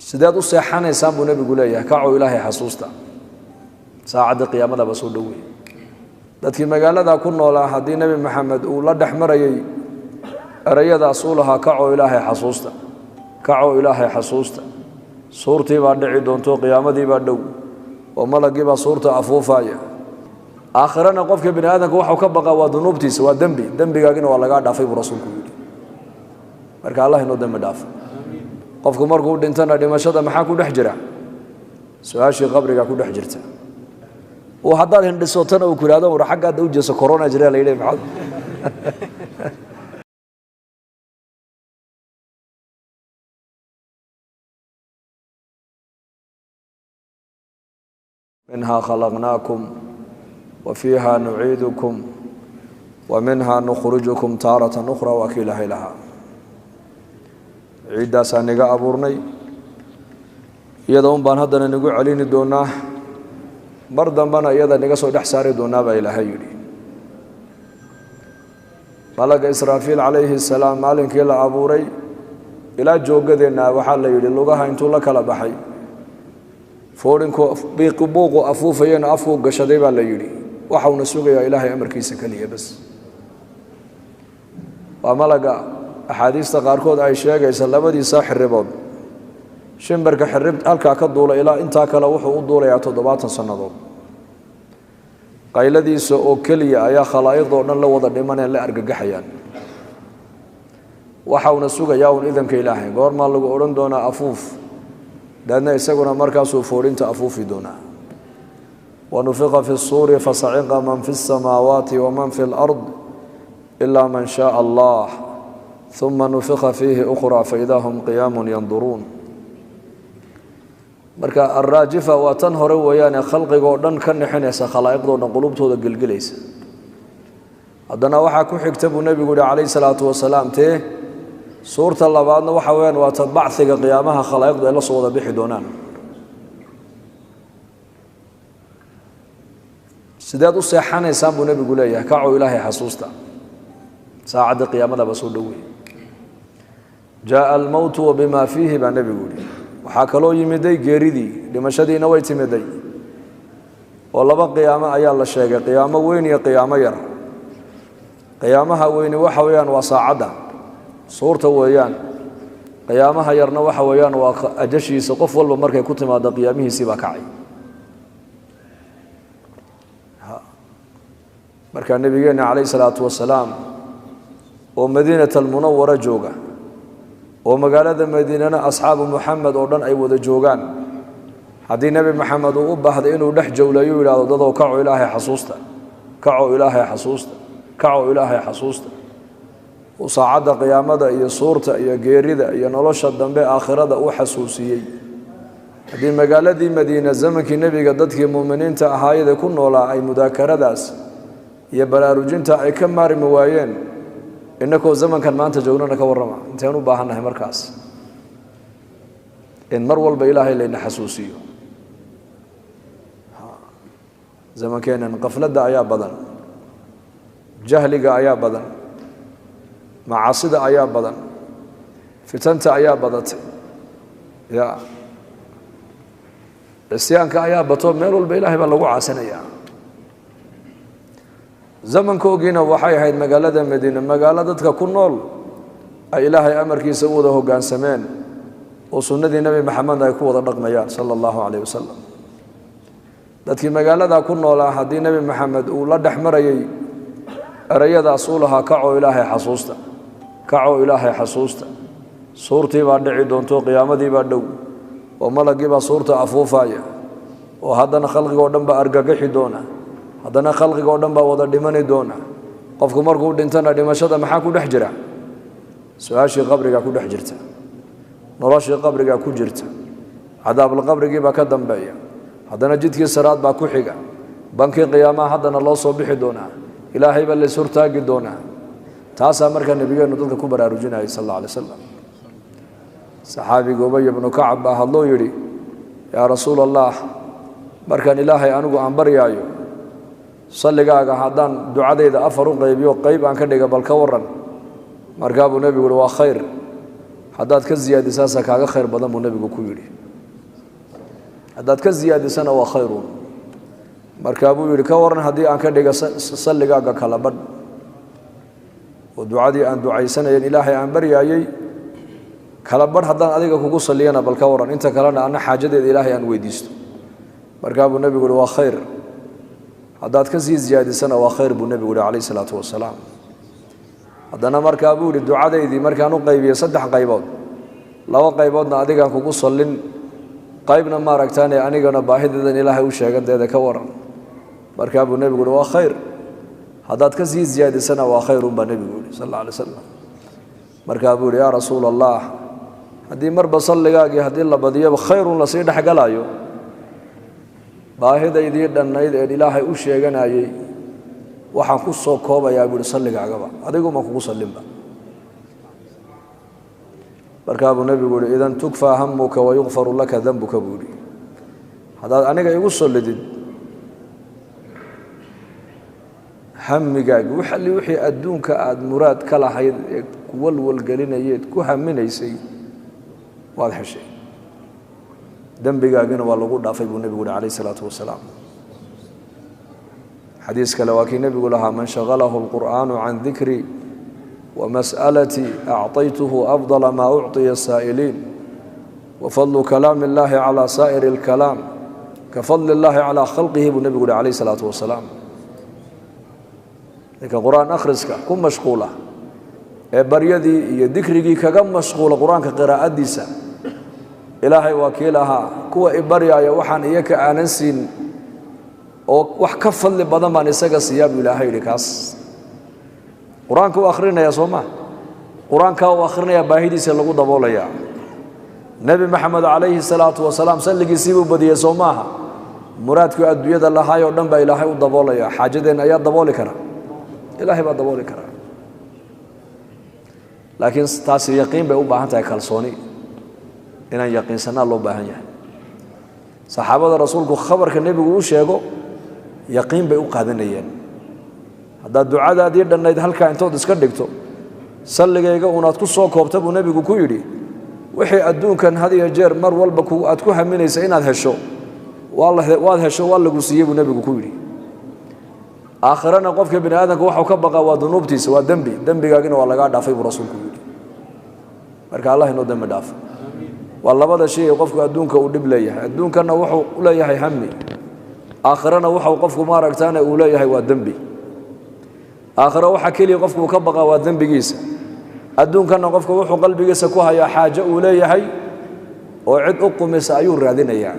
Sideed u seexanaysaan buu nebigu leeyahay, kacoo ilaahay xasuusta, saacadda qiyaamadaba soo dhoweey. Dadkii magaalada ku noolaa haddii Nebi Maxamed uu la dhex marayay erayadaas uu lahaa, kacoo ilaahay xasuusta, kacoo ilaahay xasuusta, suurtii baa dhici doonto, qiyaamadii baa dhow, oo malaggii baa suurta afuufaya. Aakhirana qofka bini aadamka waxau ka baqaa waa dunuubtiisa, waa dembi, dembigaagina waa lagaa dhaafay buu rasuulku yidhi. Marka Allah inoo dembi dhaafo. Qofku markuu dhintana dhimashada maxaa ku dhex jira? Su-aashii qabrigaa ku dhex jirta. Oo haddaad hindhisotana uu ku yidhahdo war xagga hadda u jeeso, corona jira la yidhi, maxaad minhaa khalaqnaakum wa fiiha nuciidukum wa minhaa nukhrijukum taaratan ukhra. Waa kii ilaahay lahaa, ciiddaasaa niga abuurnay, iyada un baan haddana nigu celini doonaa, mar dambena iyada niga soo dhex saari doonaa baa ilaahay yidhi. Malaga Israafiil calayhi salaam maalinkii la abuuray ilaa jooggadeenna waxaa la yidhi lugaha intuu la kala baxay, foodhinku buuqu afuufayena afkuu gashaday baa la yidhi, waxauna sugayaa ilaahay amarkiisa keliya bas. Waa malaga axaadiista qaarkood ay sheegaysa labadiisa xiribood, shimbarka xirib halkaa ka duula ilaa intaa kale wuxuu u duulayaa 70 sannadood. Qayladiisa oo keliya ayaa khalaa'iqdoo dhan la wada dhimaneen, la argagaxayaan. Waxauna sugayaa un idanka ilaahay, goormaa lagu odhan doonaa afuuf, daadna isaguna markaasuu foodhinta afuufi doonaa. Wanufiqa fi الsuuri fasaciqa man fi الsamaawaati waman fi اlard ila man shaءa allah, uma nufiqa fiihi ukhra faida hum qiyaamu yanduruun. Marka alraajifa waa tan hore weeyaane, khalqigoo dhan ka nixinaysa, khalaa'iqdoo dhan qulubtooda gelgelaysa. Haddana waxaa ku xigta buu nebigu yihi calayhi salaatu wasalaam tee suurta labaadna waxa weyaan waa ta bacdiga qiyaamaha, khalaa'iqdu ay la soo wada bixi doonaan. Sideed u seexanaysaan buu nebigu leeyahay, kacoo ilaahay xasuusta, saacadda qiyaamadaba soo dhoweey. Jaaa almowtu wa bimaa fiihi baa nebigu yihi. Waxaa kaloo yimiday geeridii, dhimashadiina way timiday. Oo laba qiyaamo ayaa la sheegay, qiyaamo weyn iyo qiyaamo yar. Qiyaamaha weyni waxa weeyaan waa saacadda suurta weeyaan, qiyaamaha yarna waxa weeyaan waa ajashiisa, qof walba markay ku timaado qiyaamihiisii baa kacay. Markaa nebigeenna calayhi salaatu wasalaam oo Madiinat Almunawara jooga, oo magaalada Madiinana asxaabu Muxamed oo dhan ay wada joogaan, haddii Nebi Maxamed uu u baahday inuu dhex jowlayu yidhahdo dadow kaco ilaahay xasuusta, kaco ilaahay xasuusta, kaco ilaahay xasuusta, uu saacadda qiyaamada iyo suurta iyo geerida iyo nolosha dambe aakhirada u xasuusiyey. Haddii magaaladii Madiina zamankii nebiga dadkii muuminiinta ahaayada ku noolaa ay mudaakaradaas iyo baraarujinta ay ka maarmi waayeen, innakoo zamankan maanta joognana ka warrama inteen u baahannahay markaas in mar walba ilaahay layna xasuusiyo. Zamankeennan qafladda ayaa badan, jahliga ayaa badan, macaasida ayaa badan, fitanta ayaa badatay, ya cisyaanka ayaa bato, meel walba ilaahay baa lagu caasinayaa. Zamankoogiina waxay ahayd magaalada Madiine magaalo dadka ku nool ay ilaahay amarkiisa u wada hoggaansameen oo sunnadii Nebi Maxamed ay ku wada dhaqmayaan sala allahu calayh wasalam. Dadkii magaalada ku noolaa haddii Nebi Maxamed uu la dhex marayay erayadaas uu lahaa, kacoo ilaahay xasuusta, kacoo ilaahay xasuusta, suurtii baa dhici doonto, qiyaamadii baa dhow, oo malaggii baa suurta afuufaya, oo haddana khalqigoo dhan baa argagaxi doona, haddana khalqigoo dhan baa wada dhimani doona. Qofku markuu dhintana dhimashada maxaa ku dhex jira? Su-aashii qabrigaa ku dhex jirta, noloshii qabrigaa ku jirta, cadaabulqabrigii baa ka dambeeya, haddana jidkii siraad baa ku xiga, bankii qiyaamaha haddana loo soo bixi doonaa, ilaahay baa lays hortaagi doonaa. Taasaa markaa nebigeennu dadka ku baraarujinayay sal alla alay slam. Saxaabiga Ubay bnu Kacab baa hadloo yidhi, yaa rasuul allah, markaan ilaahay anigu aan baryaayo salligaaga haddaan ducadayda afar u qaybiyo qayb aan ka dhiga bal ka waran? Markaa buu nebigu uhi waa khayr. Haddaad ka siyaadisaasa kaaga khayr badan buu nebigu ku yidhi. Haddaad ka siyaadisana waa khayrun. Markaa buu yidhi ka waran haddii aan ka dhiga salligaaga kala badh, oo ducadii aan ducaysanayen ilaahay aan baryaayey kala badh haddaan adiga kugu salliyana, bal ka waran inta kalena anna xaajadeeda ilaahay aan weydiisto. Markaa buu nebigu yihi waa khayr. Haddaad ka sii siyaadisana waa khayr buu nebigu yihi calayh isalaatu wasalaam. Haddana markaa buu yihi ducadaydii markaan u qaybiyey 3 qaybood, 2 qayboodna adigaan kugu sallin, qaybna maaragtaane anigana baahideedan ilaahay u sheeganteeda ka waran. Markaa buu nebigu yihi waa khayr. Haddaad ka sii siyaadisana waa khayrun baa nebigu yihi sal alla alay wasalam. Markaa buu yihi yaa rasuula allah, haddii marba salligaagii haddii la badiyaba khayrun lasii dhexgalaayo, baahidaydii dhannayd een ilaahay u sheeganayey waxaan ku soo koobayaa buu yihi salligaagaba, adiguma kugu sallinba. Markaa buu nebigu yihi idan tukfaa hamuka wayukfaru laka dembuka buu yihi. Haddaad aniga igu sallidid hamigaagi waxalli wixii adduunka aada muraad ka lahayd ee ku walwalgelinayeed ku haminaysay waad heshay, dembigaagina waa lagu dhaafay buu nebigu yihi calayh isalaatu wasalaam. Xadiis kale waa kii nebigu lahaa man shagalahu alqur'aanu can dikri wamas'alati acطaytuhu afdala maa ucطiya asaa'iliin, wafadlu kalaami اllahi calaa saa'iri اlkalaam ka fadli اllahi calaa khalqihi buu nebigu yihi calayh isalaatu wasalaam. Ninka qur-aan akhriska ku mashquula ee baryadii iyo dikrigii kaga mashquula qur-aanka qiraa'adiisa, ilaahay waa kii lahaa kuwa i baryaaya waxaan iyaka aanan siin oo wax ka fadli badan baan isaga siiyaa buu ilaahay yidhi. Kaas qur-aanka u akhrinayaa soo maa, qur-aankaa uu akhrinayaa baahidiisa lagu daboolayaa. Nebi Maxamed calayhi salaatu wasalaam salligiisii buu badiyey soo maaha, muraadkii adduunyada lahaay oo dhan baa ilaahay u daboolayaa. Xaajadeenna ayaa dabooli kara, ilaahay baa dabooli karaa. Laakiin taasi yaqiin bay u baahan tahay, kalsooni inaan yaqiinsanaa loo baahan yahay. Saxaabada rasuulku khabarka nebigu u sheego yaqiin bay u qaadanayeen. Haddaad ducadaadii dhannayd halkaa intood iska dhigto salligayga unaad ku soo koobta buu nebigu ku yidhi, wixii adduunkan had iyo jeer mar walba aad ku haminaysa inaad hesho waad hesho, waa lagu siiyey buu nebigu ku yidhi. Aakhirana qofka bini aadamka waxuu ka baqaa waa dunuubtiisa, waa dembi, dembigaagina waa lagaa dhaafay buu rasuulku yidhi. Marka allah inoo dembi dhaafo. Waa labada shay ee qofku adduunka uu dhib leeyahay. Adduunkanna wuxuu u leeyahay hami, aakhirana wuxuu qofku maaragtaane uu leeyahay waa dembi. Aakhiro waxa keliya qofku uu ka baqaa waa dembigiisa. Adduunkanna qofka wuxuu qalbigiisa ku hayaa xaajo uu leeyahay oo cid u qumisa ayuu raadinayaa.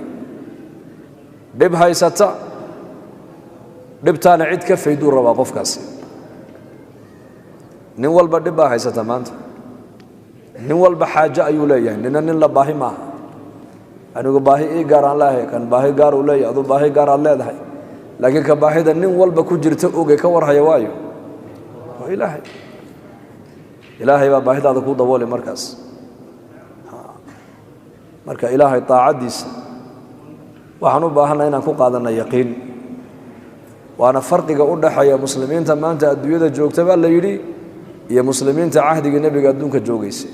Dhib haysata, dhibtaana cid ka fayduu rabaa qofkaasi. Nin walba dhib baa haysata maanta, nin walba xaajo ayuu leeyahay. Nina nin la baahi maaha. Anigu baahi ii gaar aan leeyahay, kan baahi gaar uu leeyahay, aduu baahi gaar aad leedahay. Laakiin ka baahida nin walba ku jirta oge ka warhaya waayo waa ilaahay. Ilaahay baa baahidaada kuu dabooli markaas. Marka ilaahay taacaddiisa waxaan u baahannahay inaan ku qaadanna yaqiin. Waana farqiga u dhaxeeya muslimiinta maanta adduunyada joogta baa la yidhi iyo muslimiinta cahdigii nebiga adduunka joogaysay.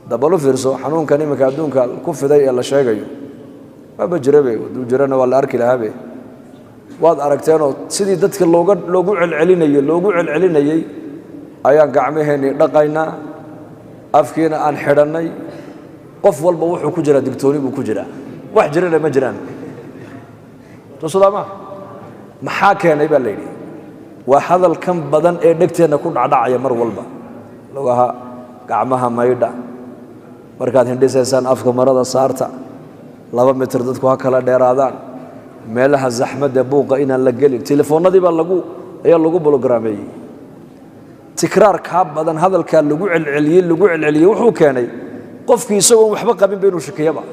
Dabalu fiirso xanuunkan iminka adduunka ku fiday ee la sheegayo waaba jirabe, hadduu jirana waa la arki lahaabe. Waad aragteenoo sidii dadka loogu celcelinayey loogu celcelinayey ayaan gacmaheennii dhaqaynaa, afkiina aan xidhannay. Qof walba wuxuu ku jiraa digtooni buu ku jiraa, wax jirana ma jiraan. Soo maa maxaa keenay baa la yidhi? Waa hadalkan badan ee dhegteenna ku dhacdhacaya mar walba. Lugaha gacmaha maydha, markaad hindhisaysaan afka marada saarta, 2 mitir dadku ha kala dheeraadaan, meelaha zaxmadda buuqa inaan la gelin. Telefoonnadii baa ayaa lagu bolograameeyey. Tikraar kaa badan hadalkaa lagu celceliyey lagu celceliyey wuxuu keenay qofkii isagoon waxba qabinba inuu shakiyaba.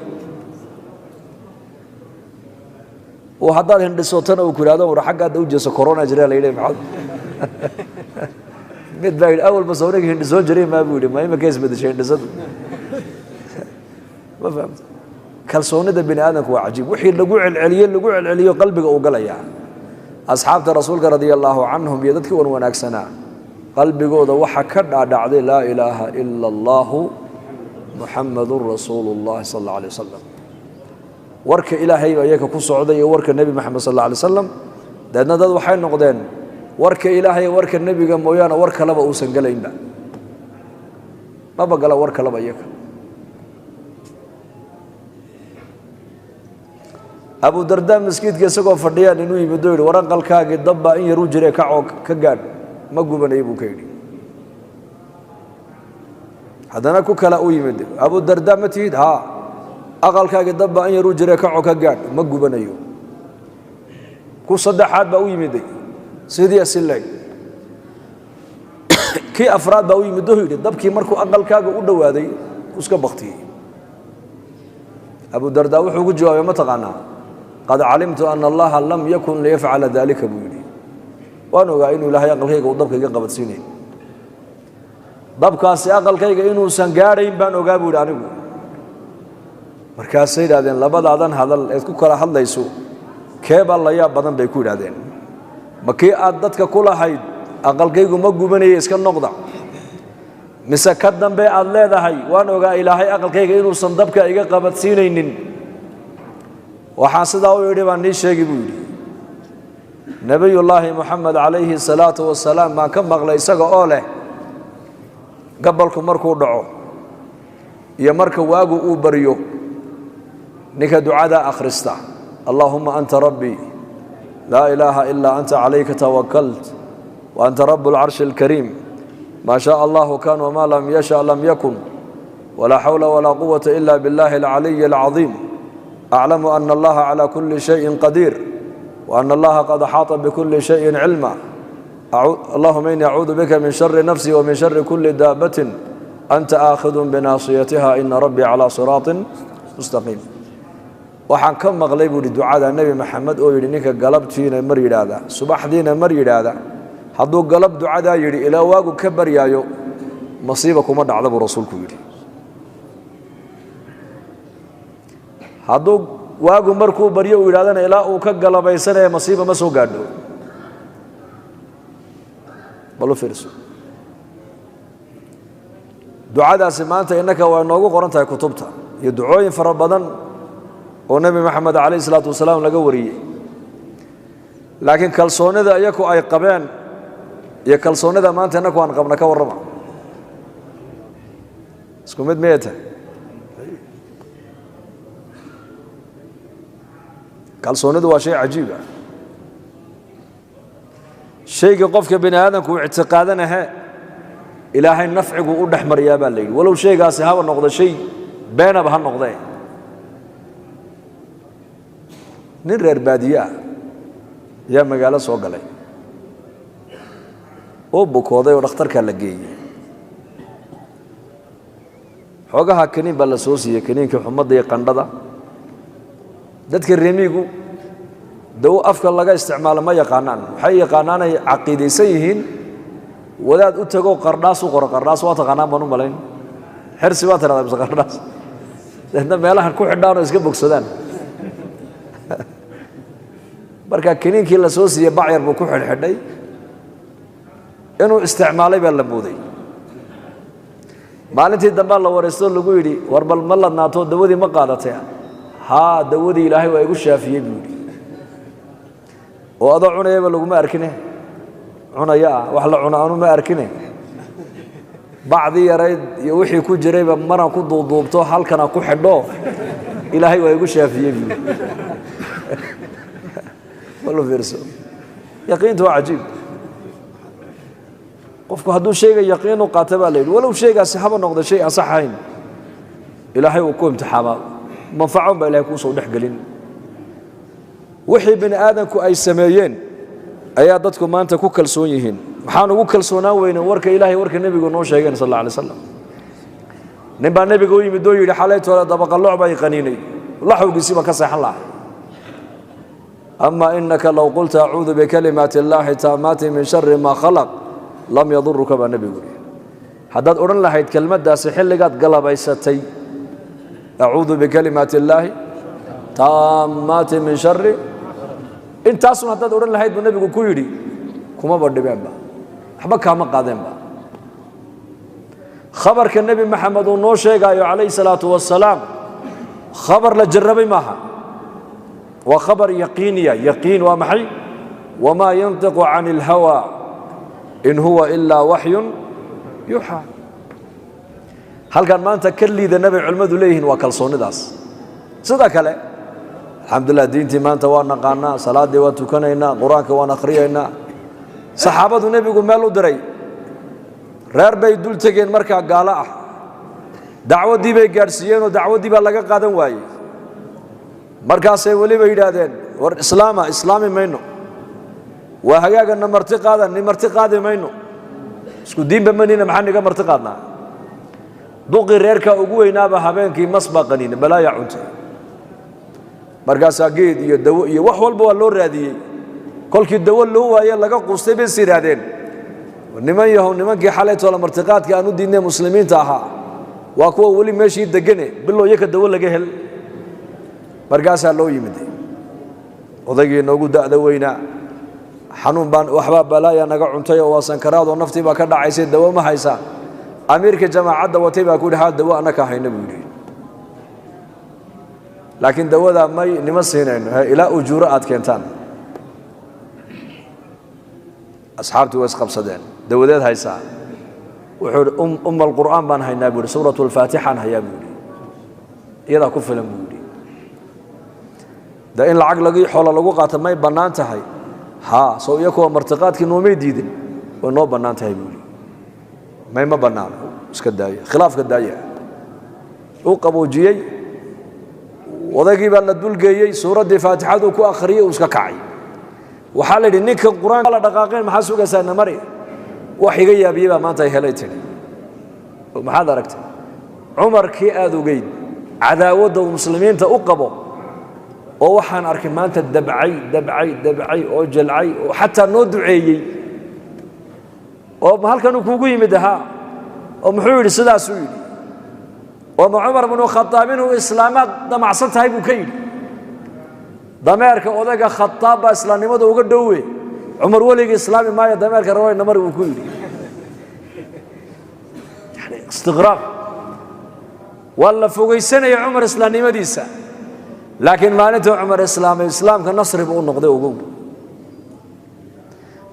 Oo haddaad hindhisootana uu ku yidhahdo war xaggaadda u jeeso corona jira la yidhi. Maxaad mid baa yidhi awalba sawniga hindhisoon jiray maa buu yidhi, ma iminka isbedeshay hindhisadu. Ma fahamta? Kalsoonida bini aadamku waa cajiib. Wixii lagu celceliye lagu celceliyo qalbiga uu galayaa. Asxaabta rasuulka radia allaahu canhum iyo dadkii wan wanaagsanaa qalbigooda waxa ka dhaadhacday laa ilaaha ila allaahu Muxamadun rasuulu llahi sal alla alay wasalam. Warka ilaahay baa iyaka ku socday iyo warka Nebi Maxamed sal alla alay wasalam. Deedna dad waxay noqdeen warka ilaahay warka nebiga mooyaane war kaleba uusan gelaynba, maba gala war kaleba iyaka. Abu Dardaa maskiidka isagoo fadhiyaan inuu yimid oo yidhi war aqalkaagii dabbaa in yaruu jiree kacoo ka gaadh, ma gubanaya buu ka yidhi. Haddana ku kala u yimid, Abu Dardaa ma tihid? Haa. Aqalkaagii dabbaa in yaruu jiree kacoo ka gaadh, ma gubanayo. Ku saddexaad baa u yimiday sidii asileeg. Kii afraad baa u yimid oo yidhi dabkii markuu aqalkaaga u dhowaaday iska baktiyey. Abu Dardaa wuxuu ku jawaabay ma taqaanaa? Qad calimtu ana allaha lam yakun liyafcala dalika buu yidhi. Waan ogaa inuu ilaahay aqalkayga uu dabka iga qabadsiinay, dabkaasi aqalkayga inuusan gaadhayn baan ogaa buu yidhi anigu. Markaasay yidhahdeen labadaadan hadal eed ku kala hadlayso keebaa la yaab badan bay ku yidhahdeen. Ma kii aad dadka ku lahayd aqalkaygu ma gubanaya iska noqda, mise ka dambe aad leedahay waan ogaa ilaahay aqalkayga inuusan dabka iga qabadsiinaynin? Waxaan sidaa u yidhi baan nii sheegi buu yidhi. Nebiyullaahi Moxamed calayhi salaatu wasalaam baan ka maqlay isaga oo leh gabalku markuu dhaco iyo marka waagu uu baryo ninka ducadaa akhrista, allaahuma anta rabbii laa ilaaha ilaa anta calayka tawakalt wa anta rabu alcarshi alkariim maa shaaa allahu kan wamaa lam yasha lam yakun walaa xawla walaa quwata ila biاllahi alcaliyi alcadiim aclamu ana allaha calaa kuli shayin qadiir wa ana allaha qad axaata bikuli shayin cilma allahuma ini acuudu bika min shari nafsii wa min shari kuli daabatin anta aakhidun binaasiyatiha ina rabbii calaa siraatin mustaqiim. Waxaan ka maqlay buu yidhi ducada Nebi Maxamed oo yidhi ninka galabtiina mar yidhaahda subaxdiina mar yidhaahda, hadduu galab ducadaa yidhi ilaa waagu ka baryaayo masiiba kuma dhacda buu rasuulku yidhi. Hadduu waagu markuu baryo uu yidhahdana ilaa uu ka galabaysanaya masiiba ma soo gaadho. Bal u fiirso ducadaasi maanta innaka waa inoogu qoran tahay kutubta iyo ducooyin fara badan oo Nebi Maxamed calayhi salaatu wasalaam laga wariyey, laakiin kalsoonida iyaku ay qabeen iyo kalsoonida maanta innaku aan qabna ka warrama, isku mid miyay tahay? Kalsoonidu waa shay cajiib ah, shayga qofka bini aadamku uu ictiqaadanahe ilaahay nafcigu u dhex mariyaa baa la yidhi, walow shaygaasi haba noqdo shay beenaba ha noqdee. Nin reer baadiye ah ayaa magaalo soo galay oo bukooday oo dhakhtarkaa la geeyey. Xoogaha kaniin baa la soo siiyey, kaniinkii xumadda iyo qandhada. Dadka remiigu dawo afka laga isticmaalo ma yaqaanaan, waxay yaqaanaanay caqiidaysan yihiin wadaad u tago qardhaas u qoro. Qardhaas waa taqaanaan baan u malayn, xersi baa tirahdaa mise qardhaas, deedna meelahan ku xidhaan oo iska bogsadaan. Marka kaniinkii la soo siiyey bacyar buu ku xidhxidhay, inuu isticmaalay baa la mooday. Maalintii dambaa la wareystoo lagu yidhi war bal ma ladnaato dawadii ma qaadatay? Haa, dawadii ilaahay waa igu shaafiyey buu yidhi. Oo adoo cunayaba laguma arkine, cunaya ah wax la cuno anu ma arkine, bacdii yarayd iyo wixii ku jirayba maraan ku duuduubto halkana ku xidho ilaahay waa igu shaafiyey buu yidhi. Bal fiirso, yaqiintu waa cajiib. Qofku hadduu shayga yaqiin u qaata baa la yidhi, walow shaygaasi haba noqdo shay aan sax ahayn, ilaahay uu ku imtixaamaa, manfacon baa ilahay kuu soo dhex gelin. Wixii bini aadamku ay sameeyeen ayaa dadku maanta ku kalsoon yihiin. Maxaan ugu kalsoonaan weynen warka ilaahay warka nebigu noo sheegeen sal alla alay slam? Nin baa nebiga u yimid oo yidhi xalaytoole dabaqalooc baa i qaniinay, laxawgiisii baan ka seexan lahay. Ama inaka low qulta acuudu bikalimaati illaahi taamaati min shari maa khalaq lam yaduruka baa nebigu yidhi. Haddaad odhan lahayd kelmaddaasi xilligaad galabaysatay, acuudu bikalimaati illaahi taamaati min shari, intaasun haddaad odhan lahayd buu nebigu ku yidhi kumaba dhibeenba, waxba kaama qaadeenba. Khabarka Nebi Maxamed uu noo sheegaayo calayhi salaatu wasalaam khabar la jarrabay maaha, waa khabar yaqiiniya. Yaqiin waa maxay? Wamaa yantiqu cani alhawaa in huwa ilaa waxyun yuuxaa. Halkan maanta ka liidana bay culimmadu leeyihiin waa kalsoonidaas. Sida kale alxamdulilah diintii maanta waa naqaanaa, salaaddii waan tukanaynaa, qur-aanka waan akhriyaynaa. Saxaabadu nebigu meel u diray, reer bay dul tegeen markaa gaalo ah, dacwaddii bay gaadhsiiyeenoo dacwaddii baa laga qaadan waayey. Markaasay weliba yidhaahdeen war islaama, islaami mayno, waa hagaagana marti qaadan, ni marti qaadi mayno, isku diinba manina, maxaa niga marti qaadnaa? Duqii reerkaa ugu weynaaba habeenkii mas baa qaniina, balaaya cuntay. Markaasaa geed iyo dawo iyo wax walba waa loo raadiyey. Kolkii dawo loo waaye laga quustay bay is yidhaahdeen niman yahow, nimankii xalaytoola martiqaadka aan u diidnay muslimiinta ahaa waa kuwa weli meeshii degane, bilow yaka dawo laga hel. Markaasaa loo yimid odaygii noogu da'da weynaa, xanuun baan waxbaa balaaya naga cuntay oo waa sankaraadoo naftii baa ka dhacaysay, dawo ma haysaa? Amiirka jamaacadda watay baa ku yidhi haa, dawo annaka hayna buu yidhi, laakiin dawadaa may nima siinayno ilaa ujuuro aad keentaan. Asxaabtii way isqabsadeen, dawadeed haysaa? Wuxuu yidhi umma alqur'aan baan haynaa buu yidhi, suuratu alfaatixaan hayaa buu yidhi, iyadaa ku filan buu yidhi. De in lacag lagi xoolo lagu qaato may bannaan tahay? Haa, soo iyo kuwa martiqaadkii noomay diidin, way noo bannaan tahay buu yidhi. May ma bannaano, iska daaya khilaafka daaya. Uu qaboojiyey odaygii baa la dulgeeyey, suuraddii faatixaduu ku akhriyey, uu iska kacay. Waxaa la yidhi ninka qur-aanka la dhaqaaqeen maxaa sugaysaa namari? Wax iga yaabiyey baa maanta ay helay tidhi. Maxaad aragtay? Cumarkii aada ogeyd cadaawadda uu muslimiinta u qabo oo waxaan arkay maanta dabcay dabcay dabcay oo jalcay oo xataa noo duceeyey oo halkanuu kuugu yimid ahaa oo muxuu yidhi? Sidaasuu yidhi. Oo ma Cumar bnu Khadaab inuu islaamaad damacsan tahay buu ka yidhi. Dameerka odayga Khadaab baa islaamnimada uga dhowe, Cumar weligii islaami maayo, dameerka rawayna mari buu ku yidhi. Yani istiqraab waa la fogaysanaya Cumar islaamnimadiisa, laakiin maalintuu Cumar islaamay islaamka nasri buu u noqday. Ugu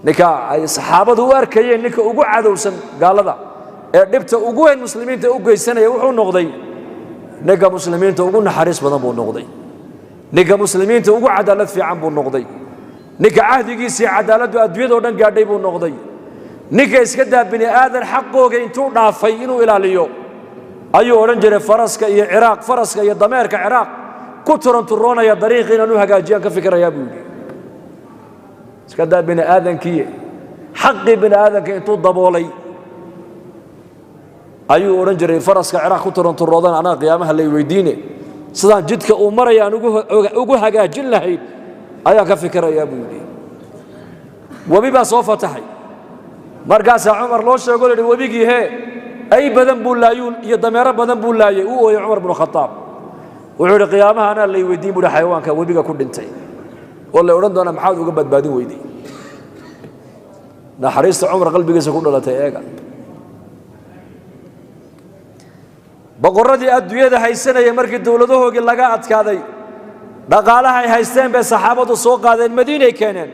ninka ay saxaabadu u arkayeen ninka ugu cadowsan gaalada ee dhibta ugu weyn muslimiinta u geysanaya wuxuu noqday ninka muslimiinta ugu naxariis badan buu noqday, ninka muslimiinta ugu cadaalad fiican buu noqday, ninka cahdigiisii cadaaladdu adduunyadoo dhan gaadhay buu noqday, ninka iska daa bini aadan xaqooga intuu dhaafay inuu ilaaliyo ayuu odhan jiray faraska iyo Ciraaq, faraska iyo dameerka Ciraaq ku turanturoonaya dariiqi inaan u hagaajiyaan ka fikirayaa buu yidhi. Iska daa bini aadankii xaqii bini aadanka intuu daboolay ayuu odhan jiray faraska Ciraaq ku turanturoodan anaa qiyaamaha lay weydiine, sidaan jidka uu maraya aan ugu hagaajin lahayn ayaan ka fikirayaa buu yidhi. Webi baa soo fataxay, markaasaa Cumar loo sheego la yidhi webigii hee ay badan buu laayuu iyo dameero badan buu laayay. Uu ooyey Cumar bnu Khadaab, wuxuu yidhi qiyaamaha anaa lay weydiin buu yidhi xayawaanka webiga ku dhintay oo la odhan doonaa maxaad uga badbaadin weyday. Naxariista Cumar qalbigiisa ku dhalatay eega. Boqorradii adduunyada haysanaya markii dowladahoogii laga adkaaday dhaqaalahay haysteen bay saxaabadu soo qaadeen, Madiinay keeneen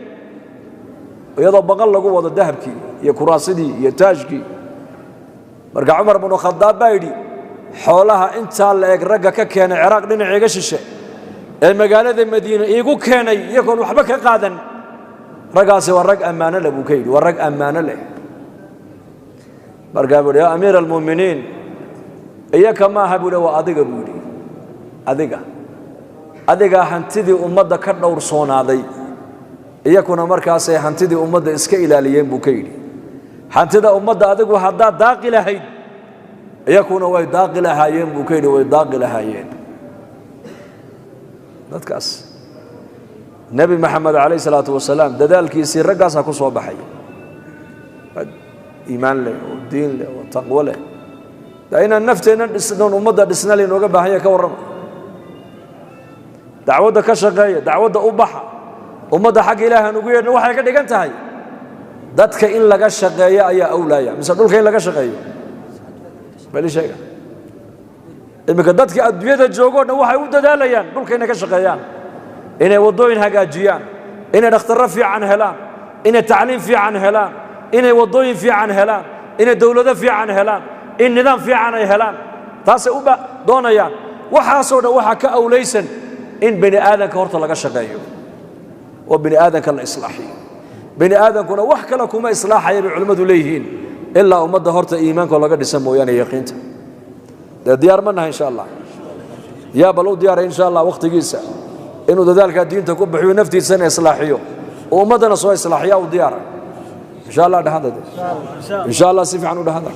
iyadoo baqal lagu wado dahabkii iyo kuraasidii iyo taajkii. Marka Cumar bnu Khadaab baa yidhi xoolaha intaa la eg ragga ka keenay Ciraaq dhinaciiga shishe ee magaalada Madiine iigu keenay iyagoon waxba ka qaadan, raggaasi waa rag ammaano leh buu ka yidhi, waa rag ammaano leh. Markaa buu yidhi yaa amiira almu'miniin iyaka maaha buu yidhi, waa adiga buu yidhi, adiga adigaa hantidii ummadda ka dhowrsoonaaday, iyakuna markaasay hantidii ummadda iska ilaaliyeen buu ka yidhi. Hantida ummadda adigu haddaad daaqi lahayd iyakuna way daaqi lahaayeen buu ka yidhi, way daaqi lahaayeen dadkaas. Nebi Maxamed calayhi salaatu wasalaam dadaalkiisii raggaasaa ku soo baxay, rag iimaan leh oo diin leh oo taqwo leh. Inaan nafteenna dhisnoon ummadda dhisna laynooga baahan yahay. Ka warrama dacwadda ka shaqeeya, dacwadda u baxa, ummadda xagga ilaahi aan ugu yeedhno. Waxay ka dhigan tahay dadka in laga shaqeeyo ayaa awlaaya mise dhulka in laga shaqeeyo? Bal ii sheega, iminka dadka adduunyada joogoo dhan waxay u dadaalayaan dhulka inay ka shaqeeyaan, inay waddooyin hagaajiyaan, inay dhakhtarro fiican helaan, inay tacliim fiican helaan, inay waddooyin fiican helaan, inay dowlado fiican helaan, in nidaam fiican ay helaan. Taasay u doonayaan. Waxaasoo dhan waxaa ka awlaysan in bani aadanka horta laga shaqeeyo oo bani aadanka la islaaxiyo. Bani aadankuna wax kale kuma islaaxaya bay culimmadu leeyihiin ilaa ummadda horta iimaanka laga dhisa mooyaane, yaqiinta. Dee diyaar ma nahay insha Allah? Yaa bal u diyaaray insha Allah wakhtigiisa inuu dadaalkaa diinta ku bixiyo, naftiisana islaaxiyo oo ummaddana soo islaaxiya? U diyaara insha Allah? Dhahada insha Allah, si fiican u dhahada.